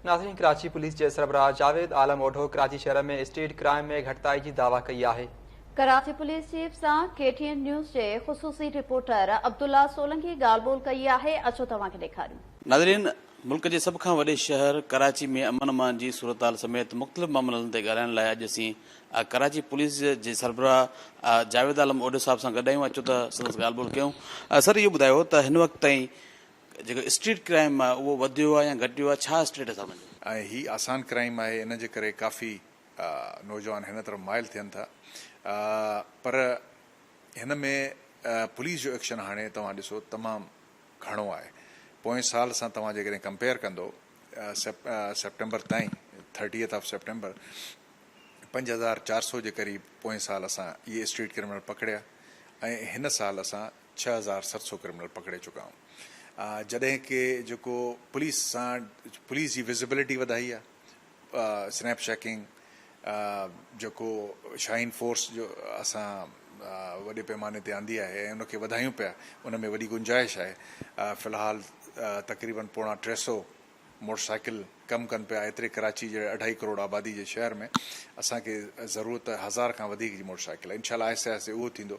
ناظرين ڪراچي پوليس جي سربراهه جاويد عالم اوڍو ڪراچي شهر ۾ اسٽريٽ ڪرائم ۾ گهٽتائي جي دعويٰ ڪئي آهي. ڪراچي پوليس چيف سان ڪي ٽي اين نيوز جي خصوصي رپورٽر عبدالله سولنگي ڳالهه ٻولهه ڪئي آهي، اچو توهان کي ڏيکاريون. ناظرين ملڪ جي سڀ کان وڏي شهر ڪراچي ۾ امن امان جي صورتحال سميت مختلف معاملن تي ڳالهائڻ لاء اڄ اسين ڪراچي پوليس جي سربراهه جاويد عالم اوڍو صاحب سان گڏ آهيون، اچو ته سندس ڳالهه ٻولهه ڪيون. سر اهو ٻڌايو ته هن وقت تائين جيڪو اسٽريٽ ڪرائيم آهي اهو وڌيو آهي يا گهٽيو آهي ڇا اسٽيٽس آهي ان جو؟ ۽ هي آسان ڪرائيم آهي ان جي ڪري ڪافي نوجوان هن طرف مائل ٿين ٿا پر هن ۾ پوليس جو ايڪشن هاڻي توهان ڏسو تمام گهڻو آهي پوئين سال سان توهان جيڪڏهن ڪمپيئر ڪندو سيپٽمبر تائين ٿرٽيٿ آف سيپٽمبر 5400 جي قريب پوئين سال اسان اهي اسٽريٽ ڪرمنل پڪڙيا ۽ هن سال اسان 6700 ڪرمنل پڪڙي چڪا آهيون جڏهن ڪي جيڪو پوليس سان پوليس جي وزبلٽي وڌائي آهي سنيپ چيڪنگ جيڪو شاهين فورس جو اسان وڏي پيماني تي آندي آهي ۽ ان کي وڌايون پيا ان ۾ وڏي گنجائش آهي في الحال تقريبن پوڻا ٽي سو موٽر سائيڪل ڪم ڪن پيا ايتري ڪراچي جهڙي اڍائي ڪروڙ آبادي جي شهر ۾ اسان کي ضرورت هزار کان وڌيڪ جي موٽر سائيڪل آهي انشاء الله آهستي آهستي اهو ٿيندو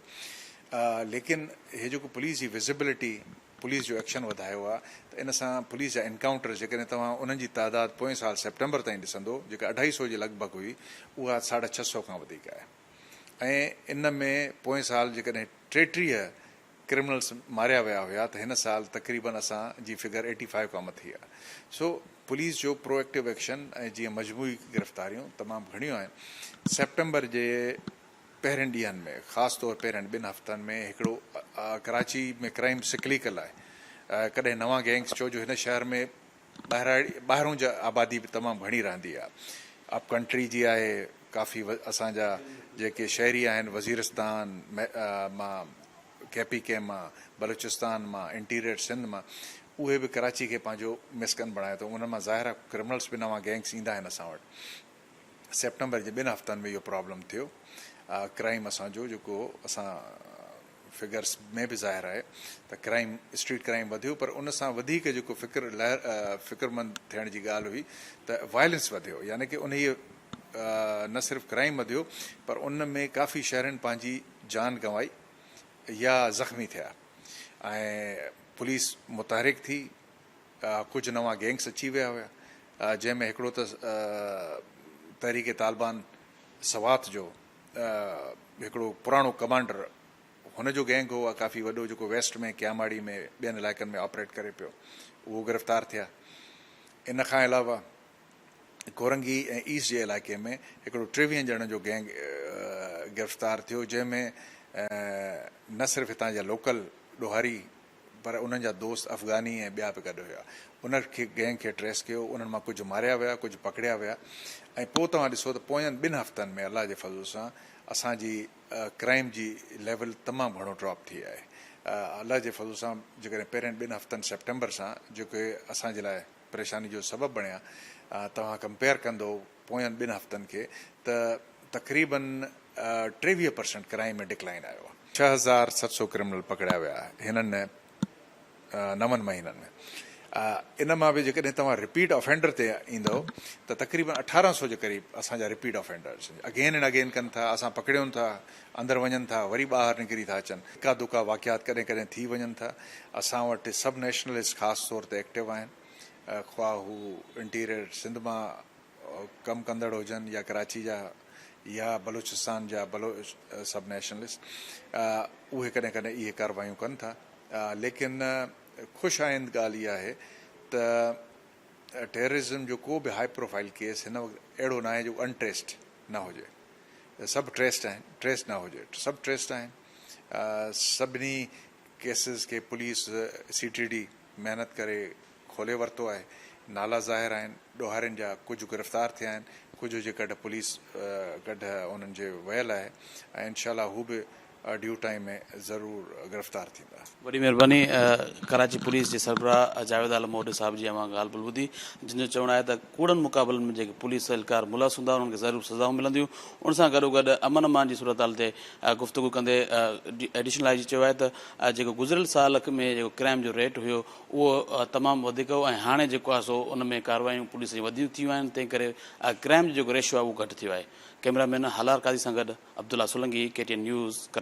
ليڪن هي جيڪو پوليس جي وزبلٽي پوليس جو ايڪشن وڌايو آهي ته ان سان پوليس جا انڪائونٽرز جيڪڏهن توهان انهن جي تعداد پوئين سال سيپٽمبر تائين ڏسندو جيڪا اڍائي سو جي لڳ ڀڳ هئي اها ساڍا ڇهه سو کان وڌيڪ آهي ۽ ان ۾ پوئين سال جيڪڏهن 33 ڪرمنلز ماريا ويا هيا ته هن سال تقريبن اسان جي فگر ايٽي فائيو کان مٿي آهي سو پوليس جو پرو ايڪٽو ايڪشن ۽ جيئن مجموعي گرفتاريون تمام گهڻيون آهن سيپٽمبر جي پهرين ڏينهن ۾ خاص طور پهرين ٻن هفتن ۾ هڪڙو ڪراچي ۾ ڪرائيم سڪليڪل آهي ڪڏهن نوان گينگس ڇو جو هن شهر ۾ ٻاهرون جا آبادي به تمام گهڻي رهندي آهي اپ ڪنٽري جي آهي ڪافي اسان جا جيڪي شهري آهن وزيرستان مان ڪي پي ڪي مان بلوچستان مان انٽيريئر سنڌ مان اهي به ڪراچي کي پنهنجو مسڪن بڻايو اٿئون انهن مان ظاهر آهي ڪرمنلس به نوان گينگس ايندا آهن اسان وٽ سيپٽمبر جي ٻن هفتن ۾ اهو پرابلم ٿيو ڪرائيم اسان جو جيڪو اسان فگرس ۾ به ظاهر آهي ته ڪرائيم اسٽريٽ ڪرائيم وڌيو پر ان سان وڌيڪ جيڪو فڪر لهر فڪرمند ٿيڻ جي ڳالهه هئي ته وائلنس وڌيو يعني ڪي انهيء نه صرف ڪرائيم وڌيو پر ان ۾ ڪافي شهرين پنهنجي جان گنوائي يا زخمي ٿيا ۽ پوليس متحرڪ ٿي ڪجهه نوان گينگس اچي ويا هيا جنهن ۾ هڪڙو ته تحريڪ طالبان سوات جو هڪڙو پراڻو ڪمانڊر هن جو گينگ هو ڪافي وڏو جيڪو ويسٽ ۾ ڪياماڙي ۾ ٻين علائقن ۾ آپريٽ ڪري پيو اهو گرفتار ٿيا ان کان علاوه ڪورنگي ۽ ايسٽ جي علائقي ۾ هڪڙو 23 ڄڻن جو گينگ گرفتار ٿيو جنهن ۾ نه صرف هتان جا لوڪل ڏوهاري پر انهن جا دوست افغاني ۽ ٻيا به گڏ هيا. ان کي گينگ کي ٽريس ڪيو، انهن مان ڪجهه ماريا ويا، ڪجهه پڪڙيا ويا ۽ پوء توهان ڏسو ته پوين ٻن هفتن ۾ الله جي فضل سان اسان جي ڪرائيم جي ليول تمام گهڻو ڊراپ ٿي آهي. الله جي فضل سان جيڪڏهن پهرين ٻن هفتن سيپٽمبر سان جيڪي اسان جي لاء پريشاني جو سبب بڻيا توهان ڪمپيئر ڪندو پوين ٻن هفتن کي ته تقريبن 23 پرسنٽ ڪرائيم ۾ ڊڪلائن آيو آهي. 6700 ڪرمنل پڪڙيا ويا هنن نون مهينن ۾. ان مان به جيڪڏهن توهان رپيٽ آفينڊر تي ايندؤ ته تقريبن 1800 جي قريب اسان جا repeat offenders again and again ڪن ٿا، اسان پڪڙيون ٿا، اندر وڃن ٿا، وري ٻاهر نڪري ٿا اچن. اڪا دڪا واقعات ڪڏهن ڪڏهن ٿي وڃن ٿا. اسان وٽ سب نيشنلسٽ خاص طور تي ايڪٽو آهن، خواهه هو انٽيريئر سنڌ مان ڪم ڪندڙ هجن يا ڪراچي جا يا بلوچستان جا بلوچ سب نيشنلسٽ اهي ڪڏهن ڪڏهن اهي ڪارروايون ڪن ٿا ليڪن خوش آئند ڳالهه اها آهي ته ٽيررزم جو ڪو به هائي پروفائل ڪيس هن وقت اهڙو ناهي جو ان ٽريسڊ نه هجي سڀ ٽريسڊ آهن ٽريس نه هجي سڀ ٽريسڊ آهن سڀني ڪيسز کي پوليس سي ٽي ڊي محنت ڪري کولي ورتو آهي، نالا ظاهر آهن، ڏوهارين جا ڪجهه گرفتار ٿيا آهن، ڪجهه جي ڪڍ پوليس ڪڍ انهن جي ويل آهي ۽ انشاء الله هو به ڊيو ٽائيم ۾ ضرور گرفتار ٿيندا. وڏي مهرباني ڪراچي پوليس جي سربراهه جاويد عالم اوڍي صاحب جي اوهان ڳالهه ٻولهه ٻڌي جن جو چوڻ آهي ته ڪوڙن مقابلن ۾ جيڪي پوليس اهلڪار ملوث هوندا انهن کي ضرور سزائون ملنديون ان سان گڏوگڏ امن امان جي صورتحال تي گفتگو ڪندي ايڊيشنل I جي چيو آهي ته جيڪو گذريل سال ۾ جيڪو ڪرائم جو ريٽ هيو اهو تمام وڌيڪ هو ۽ هاڻي جيڪو آهي سو ان ۾ ڪارروايون پوليس جون وڌيڪ ٿيون آهن تنهن ڪري ڪرائم جو جيڪو ريشو آهي اهو گهٽ ٿيو آهي ڪئميرا مين هالار قاضي سان گڏ Abdullah Solangi K T N news Karachi.